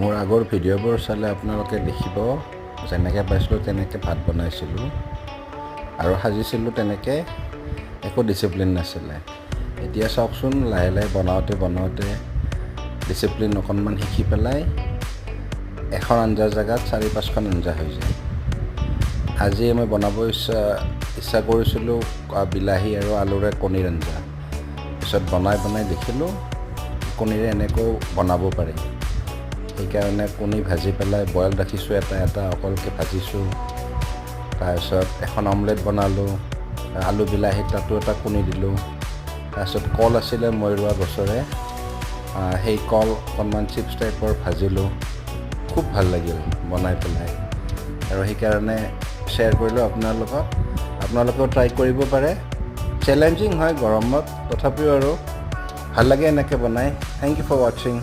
মোৰ আগৰ ভিডিঅ'বোৰ চালে আপোনালোকে দেখিব, যেনেকৈ পাইছিলোঁ তেনেকৈ ভাত বনাইছিলোঁ আৰু সাজিছিলোঁ তেনেকৈ, একো ডিচিপ্লিন নাছিলে। এতিয়া চাওকচোন, লাহে লাহে বনাওঁতে বনাওঁতে ডিচিপ্লিন অকণমান শিকি পেলাই এখন আঞ্জাৰ জেগাত চাৰি পাঁচখন আঞ্জা হৈ যায়। আজি মই বনাব ইচ্ছা ইচ্ছা কৰিছিলোঁ বিলাহী আৰু আলুৰে কণীৰ আঞ্জা। পিছত বনাই বনাই দেখিলোঁ, কণীৰে এনেকৈও বনাব পাৰি। সেইকাৰণে কণী ভাজি পেলাই বইল ৰাখিছোঁ, এটা এটা অকলকৈ ভাজিছোঁ। তাৰপিছত এখন অমলেট বনালোঁ, আলু বিলাহী, তাতো এটা কণী দিলোঁ। তাৰপিছত কল আছিলে মই ৰোৱা গছৰে, সেই কল অকণমান চিপছ টাইপৰ ভাজিলোঁ। খুব ভাল লাগিল বনাই পেলাই আৰু সেইকাৰণে শ্বেয়াৰ কৰিলোঁ আপোনাৰ লগত। আপোনালোকেও ট্ৰাই কৰিব পাৰে। চেলেঞ্জিং হয় গৰমত, তথাপিও আৰু ভাল লাগে এনেকৈ বনাই। Thank you for watching.